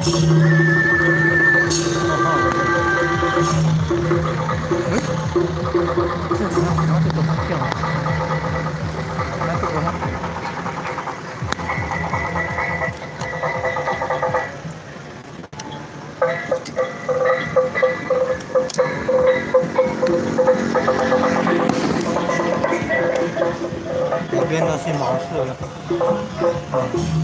欸，這個然後這個方向，來這個嗎？兩邊都是茅舍了。嗯。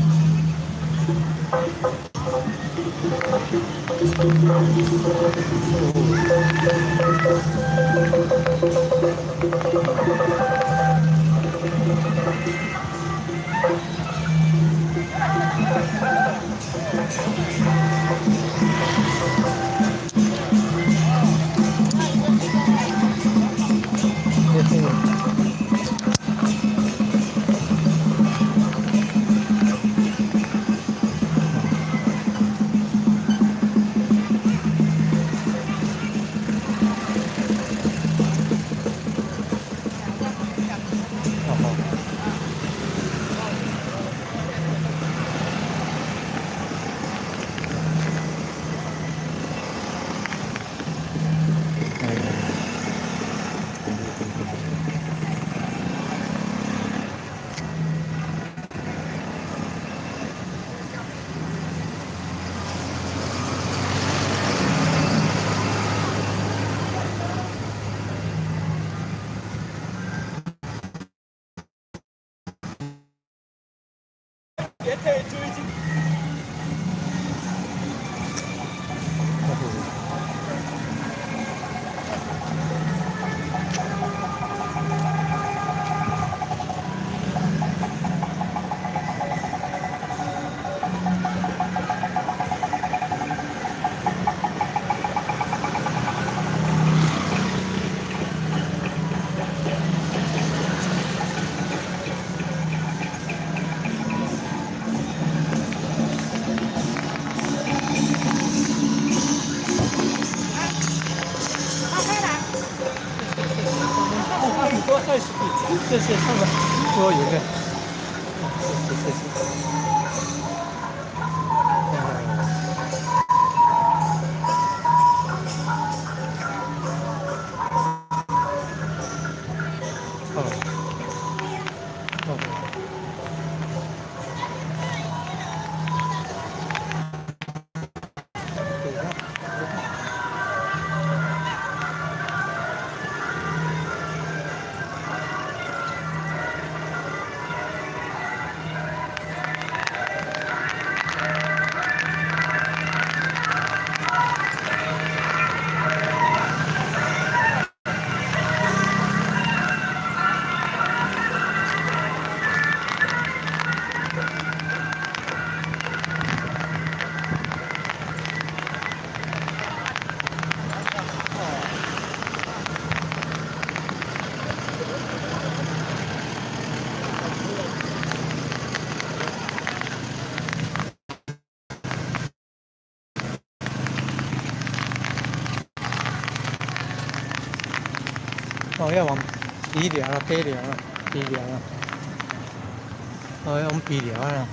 別退追擊。謝謝，上個我有個，謝謝謝謝。哦，哦。哦，要往鼻寮啦，鼻寮啦，鼻寮啦，哦，要往鼻寮啦。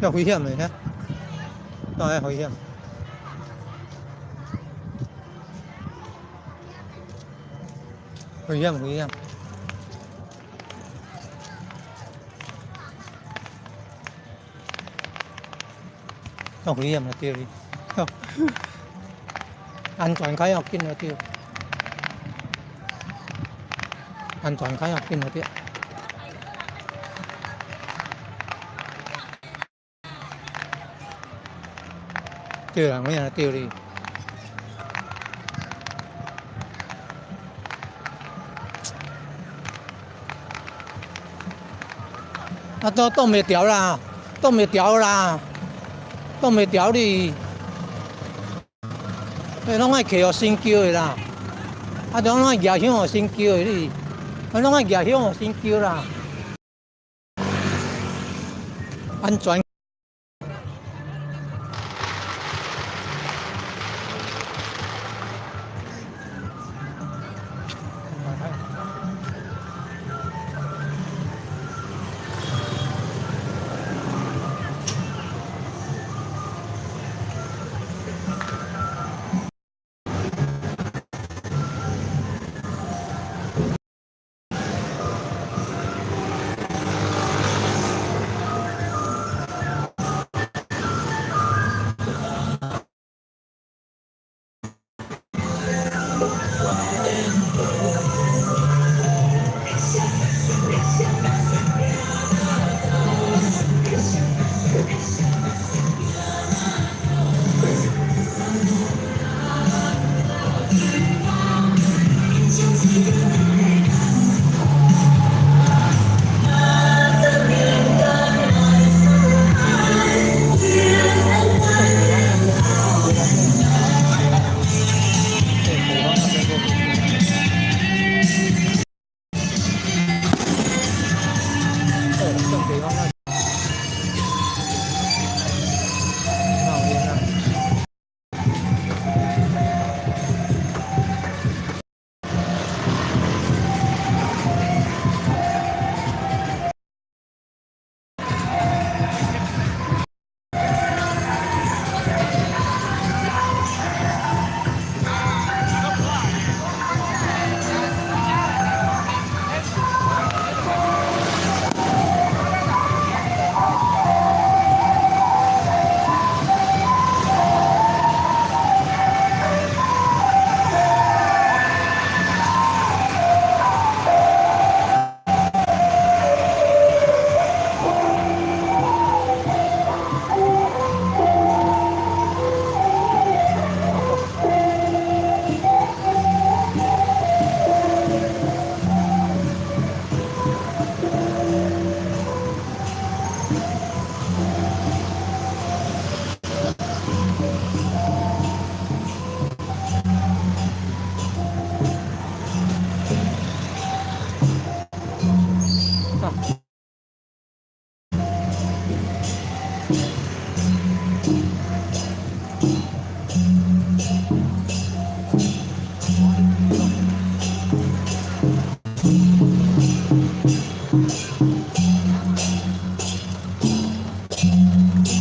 要危險的，遐，當然危險。危險危險。足危險就對哩。安全較要緊就對，安全較要緊就對。對啦，我也對哩。啊，都擋袂牢啦，擋袂牢啦，擋袂牢你，彼攏愛徛予神轎的啦，啊，攏愛舉香予神轎的你，啊，攏愛舉香予神轎啦，安全。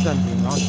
暫停，然後就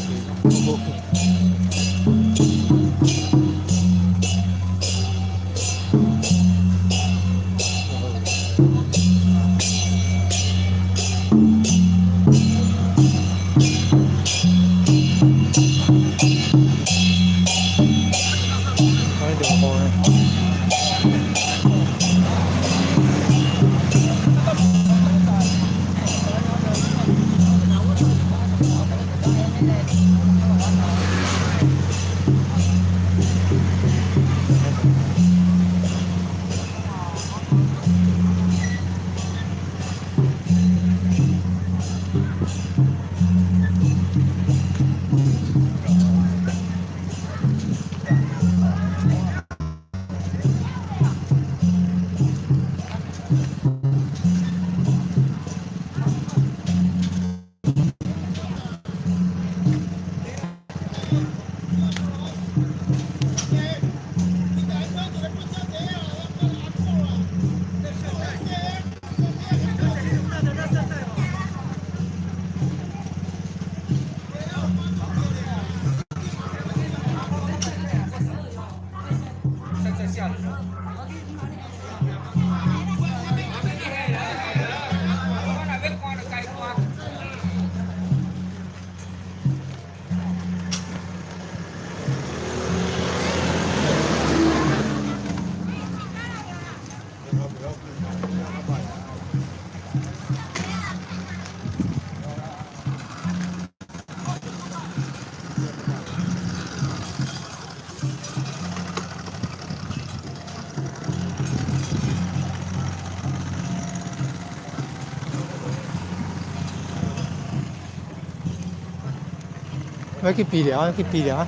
欲去埤寮，去埤寮，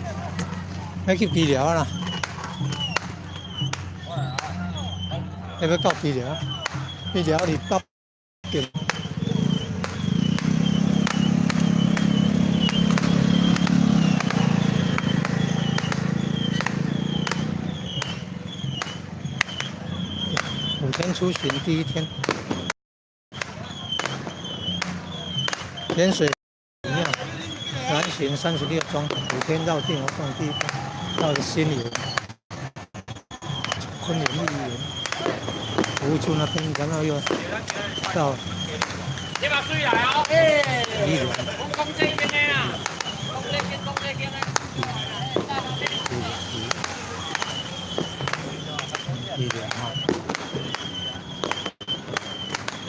欲去埤寮啦！欲到埤寮，埤寮佇北邊。5天出行第一天，天水廟南行36中，5天繞境活動第一天，到了新營，昆仑玉園服務處那邊，然後又到你把水來哦！埤寮。我講這邊的啊，講這邊，講這邊的。埤寮哈，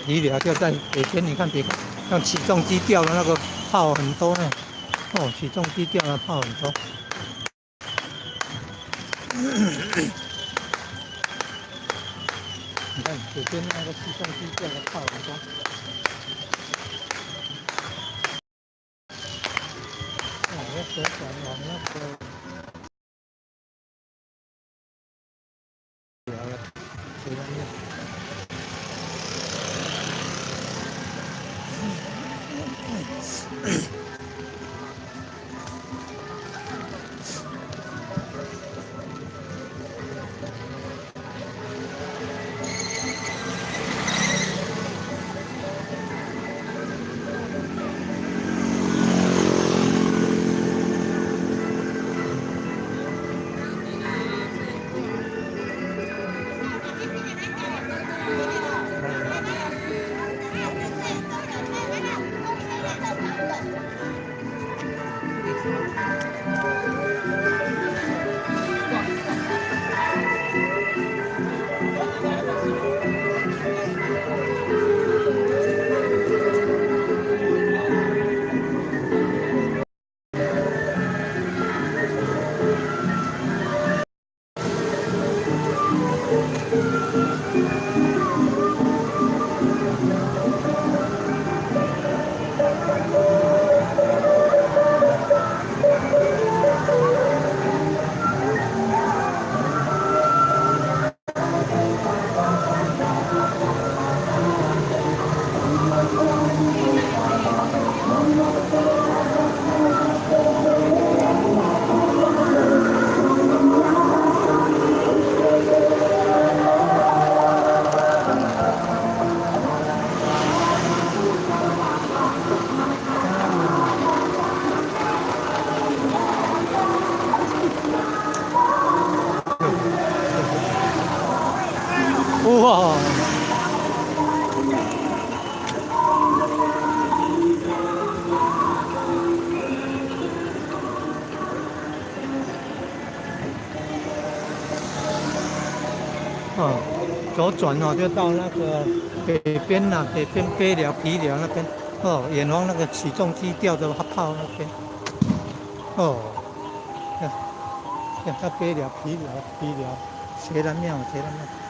埤寮就在北邊，你看北，像起重機吊的那個炮很多呢。哦，起重機吊的炮很多。你看北邊那個起重機吊的炮很多。哦，要左轉往那個。這邊。哇！哦，左轉哦，就到那個北邊啦，北邊北寮、埤寮那邊。哦，遠方那個起重機吊的炮那邊。哦，呀，呀，到北寮、埤寮、埤寮，伽藍廟、伽藍廟。